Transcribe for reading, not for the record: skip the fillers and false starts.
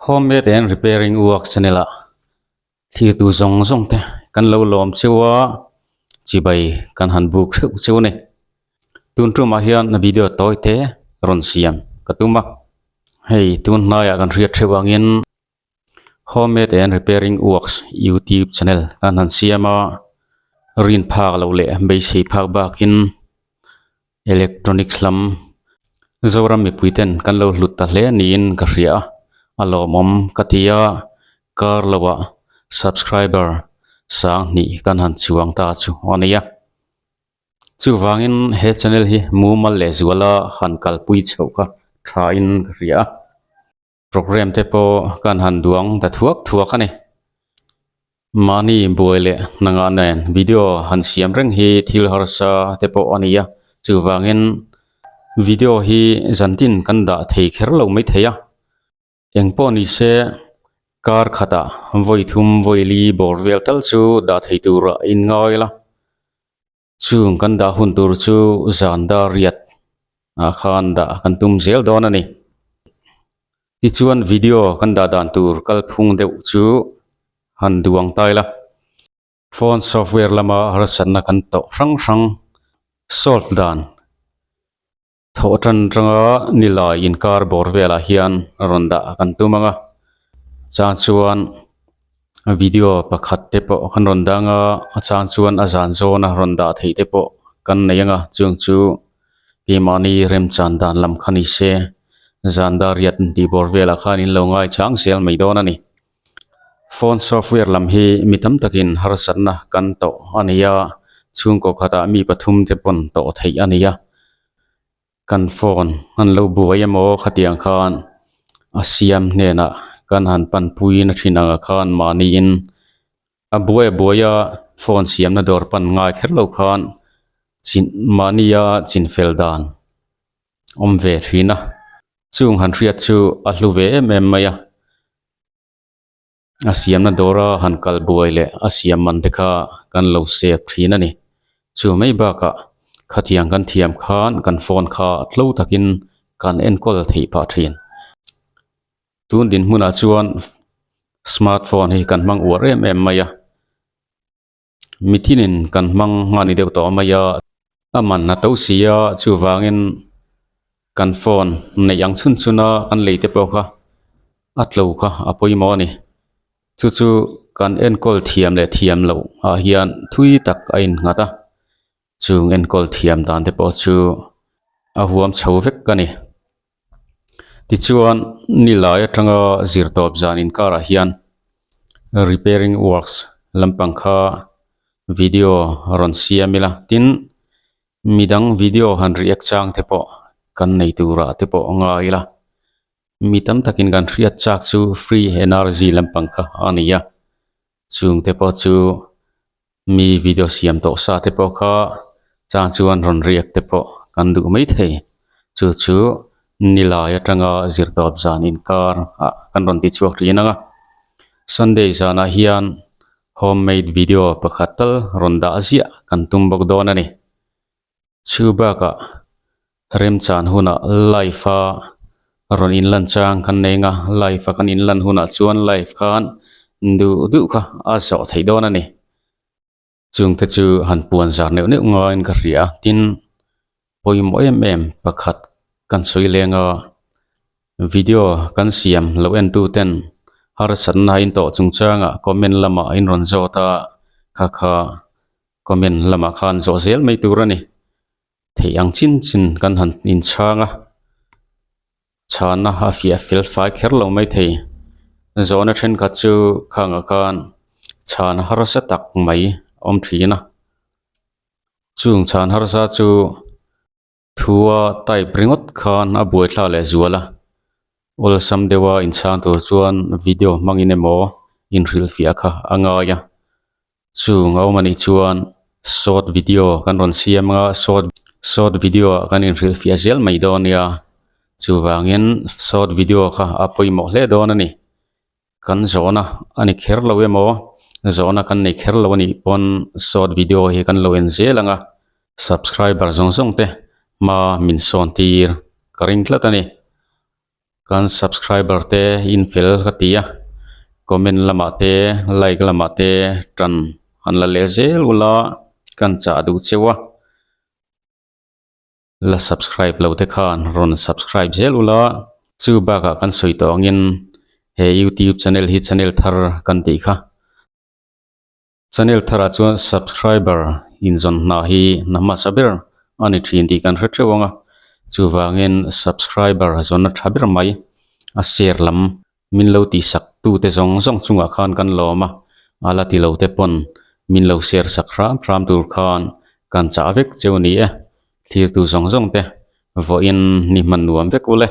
Homemade and repairing work channel ah thlir tur zawng zawng te kan lo lawm cheu a chibai kan han buk theuh cheu a ni tun tumah hian video tawi te rawn siam ka tum a hei tun hnaiah kan hriat theuh angin. Homemade and repairing works youtube channel kan han siam a rin phak loh leh beisei phak bakin electronics lam Zoram mipui ten kan lo hlut ta hle niin ka hria a a lawmawm ka ti a kar lo ah subscriber sang hnih kan han chuang ta chu a nia chuvangin he channel hi mumal leh zuala han kalpui chhoh kha tha in ka hria a. Programme te pawh kan han duang ta thuak thuak a ni. Mahni buai leh hnangah nen video han siam reng hi thil harsa te pawh a ni a, chuvangin video hi zantin kan dah thei kher lo mai thei a. Engpawh ni se kar khatah vawi thum vawi li bawr vel tal chu dah thei turah in ngai la. Chung kan dah hun tur chu zan dar riat ah khan dah kan tum zel dawn a ni. Tichuan video kan dah dan tur kalphung deuh chu han duang tai la. Phone software lama harsatna kan tawh hrang hrang solve dan. Thawh tan atanga nilai inkar bawr velah hian rawn dah kan tum ang a chang chuan video pakhat te pawh kan rawn dang a a chang chuan a zan zawna rawn dah theih te pawh kan nei ang a chung chu keimahni remchan dan lam kha ni se zan dar riat tih bawr velah khan in lo ngai chang zel mai dawn a ni phone software lam hi mi tam takin harsatna kan tawh a ni a chhungkaw khatah mi pathum te pawn tawh theih a ni a. Kan phone an lo buai emaw khatiang khan a siam hnenah kan han panpui na thin ang ah khan mahniin a buai a buai a phone siamna dawr pan ngai kher lo khan chin mahnia chin fel dan awm ve thin a chung han hriat chu a hlu ve em em mai a. A siamna dawra han kal buai leh a siam man te kha kan lo save thin a ni. Chu mai bakah khatiang kan thiam khan kan phone kha tlo takin kan enkawl theih phah thin. Tun dinhmunah chuan smartphone hi kan hmang uar em em mai a. Mithinin kan hmang nghal ni deuh tawh mai a, a man a to si a, chuvangin kan phone neih ang chhun chhun a kan lei te pawh kha a tlo kha a pawimawh a ni. Chu chu kan enkawl thiam leh thiam loh ah hian thui tak a innghat a, chung enkawl thiam dan te pawh chu a huam chho vek a ni. Tichuan nilai atanga zirtawp zan inkarah hian repairing works lampang kha video rawn siam ila tin midang video han react chang te pawh kan nei turah te pawh a ngai ila mi tam takin kan hriat chak chu free energy lampang kha a ni a chung te pawh chu. Mi video siam tawh sa te pawh kha chang chuan rawn riak te pawh kan duh mai thei chu chu nilai atanga zirtawp zan inkar ah kan rawn ti chhuak thin ang a sunday zanah hian homemade video pakhat tal rawn dah ziah kan tum bawk dawn a ni. Chu bakah remchan hunah live a rawn inlan chang kan nei ang a live a kan inlan hunah chuan live khan duh duh kha a zawh theih dawn a ni chungte chu han puan zar neuh neuh ngaiin ka hria a tin pawimawh em em pakhat kan sawi leng a video kan siam lo en tu ten harsatna in tawh chungchangah comment lamah in rawn zawt a kha kha. Comment lamah khan zawh zel mai tur a ni. Theih ang chin chin kan han inchhang a, chhana a fiah fel fai kher lo mai thei. Zawhna thenkhat chu khangah khan chhan harsa tak mai a awm thin a. Chung chhan harsa chu Thua type ringawt khan a buaithla leh zual a, awlsam deuha inchhang tur chuan video hmangin emaw inhrilhfiah kha a ngai a, chung a awm anih chuan short video kan rawn siam anga short short video ah kan inhrilhfiah zel mai dawn nia, chuvangin short video kha a pawimawh hle dawn a ni, kan zawhna a ni kher lo emaw zawhna kan nei kher lo anih pawn short video hi kan lo en zel ang a. Subscriber zawng zawng te hma min sawn tir ka ring tlat a ni. Kan subscriber te in fel ka ti a, comment lamah te like lamah te tan han la leh zel ula kan chah duh cheu a. La subscribe lo te khan rawn subscribe zel ula, chu bakah kan sawi tawh angin he youtube channel hi channel thar kan tih kha. Channel tharah chuan subscriber inzawn hna hi hna hmasa ber a ni thin tih kan hre theuh ang a, chuvangin subscriber zawnna tha ber mai a share lam min lo tihsak tute zawng zawng chungah khan kan lawm a, a la ti lo te pawn min lo share sak hram hram tur khan kan chah vek cheu a ni e, thirtu zawng zawng te vawiin ni hman nuam vek ule.